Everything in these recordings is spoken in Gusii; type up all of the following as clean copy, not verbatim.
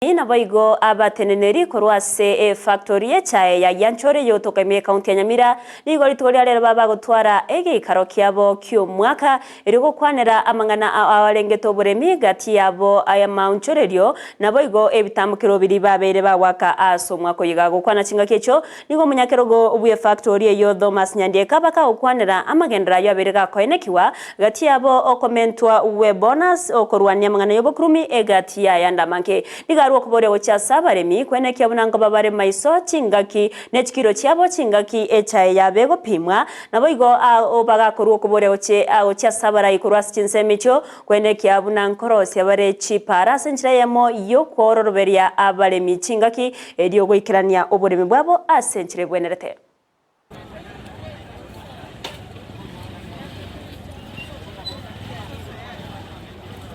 Naboigo abateneneri korwa ase efactori y'echae ya Gianchore eyotoka ime y'Ekaunti ya Nyamira nigo rituko ria rero babagotwara egeikaro kiabo ki'omwaka erio gokwanera amang'ana ao arengete oboremi gati yabo ay'amaonchorerio naboigo ebitambokero biria babeire bagoaka ase omwaka oyo. Iga gokwana chingaki echio nigo omonyakerogo bw'efactori eyio Thomas Nyandieka bakagokwanera amagenderero ayio abeire gakoenekiwa Gati yabo okomentwa gwe bonus, okorwania amang'ana y'obokurumi egati y'ayande amange. Nigo arue okoboria gochia ase abaremi, kwenekia buna nkoba bare maiso chingaki ne chikiro chiabo chingaki echae yabo egopimwa. Naboigo bagakorua okoboria gochia ase abarai korwa ase chinsemo echio, kwenekia buna nkorosia bare chipaara ase enchera eyemo y'okwororoberia abaremi chingaki erio goikerania oboremi bwabo ase enchera ebwenerete.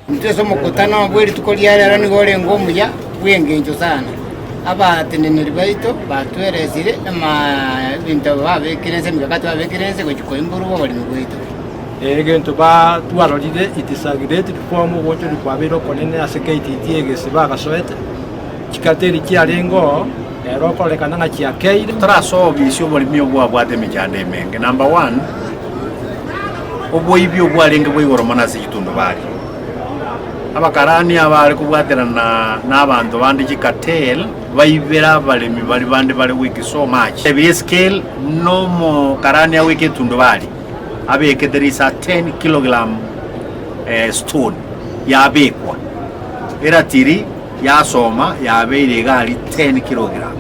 Intwe ase omokutano bwe rituko ria rero nigo orenge omuya bw'engencho sana. Abateneneri baito batweresire ebinto babekire ense, emikakati babekire ense gochia koimborwa oboremi bwaito. Egento batwarorire it is a great reform ogochori kwabeire okonene ase KTT egesi bagasoete, chikateri chiarenge oo. Ere okorekana ng'a chiakeire. Torasoobisia oboremi obwo bwabwate emechando emenge. Number one, oboibi obwarenge bwa igoro mono ase chitundubari. Abakarani abare kobwaterana na abanto bande chicartel, baibere abaremi baria bande bare weak so much. Ebi escale na omokarani aweke etundubari, abekete risa 10 kilogram stone yabekwa, eratiri. Yasoma yabeire egari 10 kilogram.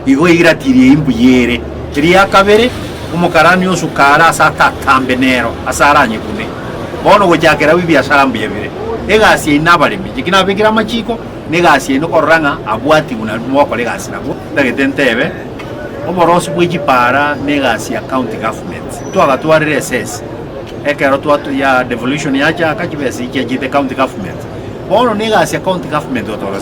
Igo eiratiri eyio mbuya ere. Eria kabere, omokarani osuka are ase atatambe nero, ase aranyekune. Bono gochakera abwo ebiasara mbuya bire. Egasi yaino nabaremi, inche ki nabekire amachiko, na egasi yaino korora ng'a abwatigwe nario mogokora egasi nabwo. Ntagete ntebe, oborosi bwe chipara na egasi ya county government. Twagatwarire esese, ekero twatu ya devolution yachaka chibesa echi chiachete county government. Bono negasi ya county government gotorosia.